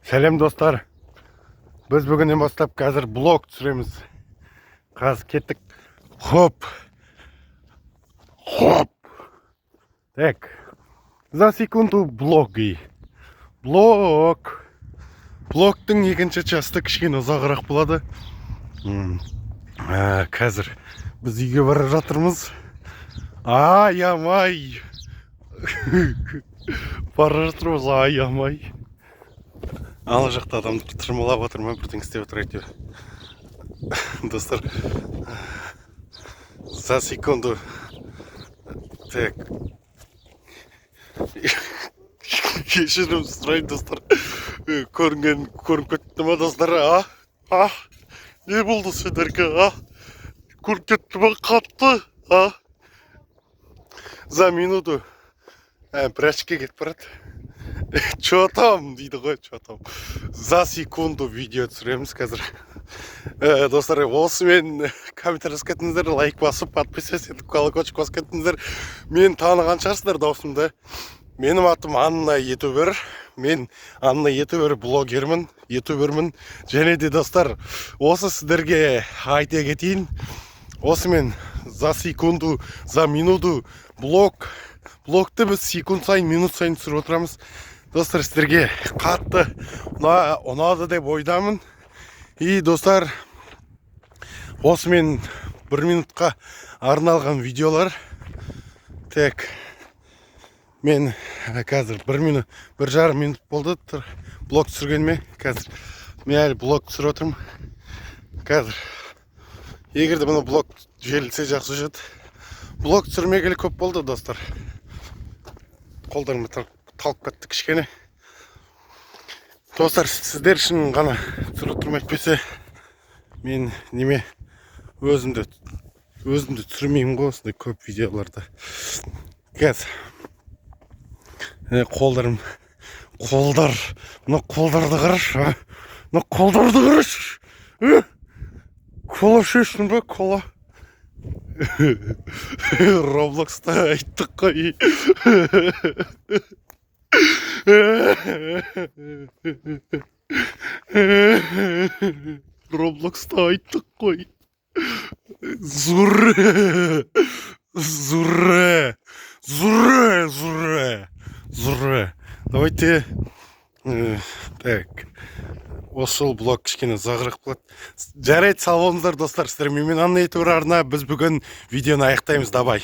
Сәлем, достар! Біз бүгіннен бастап қазір блог түсіреміз. Қазір кеттік. Хоп, хоп. Так, за секунду блоги, блог. Блогтың екінші часты кішкене ұзағырақ болады. Қазір біз үйге бара жатырмыз, аямай бара жатырмыз, аямай. Ана жақта адамдар тырмалап жатыр ма, бірдеңе істеп жатыр әйтеуір. Достар, за секунду. Так, кешірім сұраймын, достар. Көрінген көрініп кетті ма, достар? А, не болды сендерге? А, көрініп кетті ма қатты? А, за минуту. Прачка кетіп барады. Че там дейді ғой, че там. За секунду видео түсіреміз қазір. Достар, осымен комментарий жазып кетіңіздер, лайк басып, подписываться етіп, колокольчик басып кетіңіздер. Мен таныған шығарсыздар даусымды. Менің атым Анна Ютубер. Мен Анна Ютубер, блогермін, ютубермін. Және де, достар, осы сіздерге айта кетейін, осымен за секунду, за минуту блог. Блогты біз секунд сайын, минут сайын түсіріп отырамыз. Достар, сіздерге қатты ұнады деп ойдамын. И, достар, осымен бір минутқа арналған видеолар. Так, мен қазір бір минут, 1,5 минут болды блог түсіргеніме. Қазір мен әлі блог түсіріп отырмын. Қазір егер де мына блог желілсе, жақсы еді. Блог түсірмегелі көп болды, достар. Қолдарым талып кетті кішкене. Достар, сіздер үшін ғана түсіріп отырмын, әйтпесе мен неме, өзімді түсірмеймін ғой осындай көп видеоларды. Қазір қолдарым, қолдар, мына қолдарды қарашы, а? Мына қолдарды қарашы. Кола ішесің ба, кола? Роблокста айттық қой. Роблокста айттық қой. Зуре, зуре, зуре, зуре, зуре. Давайте. Так, осы жолы блог кішкене ұзағырақ болады. Жарайды, сау болыңыздар, достар. Сіздер менімен Анна Ютубер арна. Біз бүгін видеоны аяқтаймыз. Давай.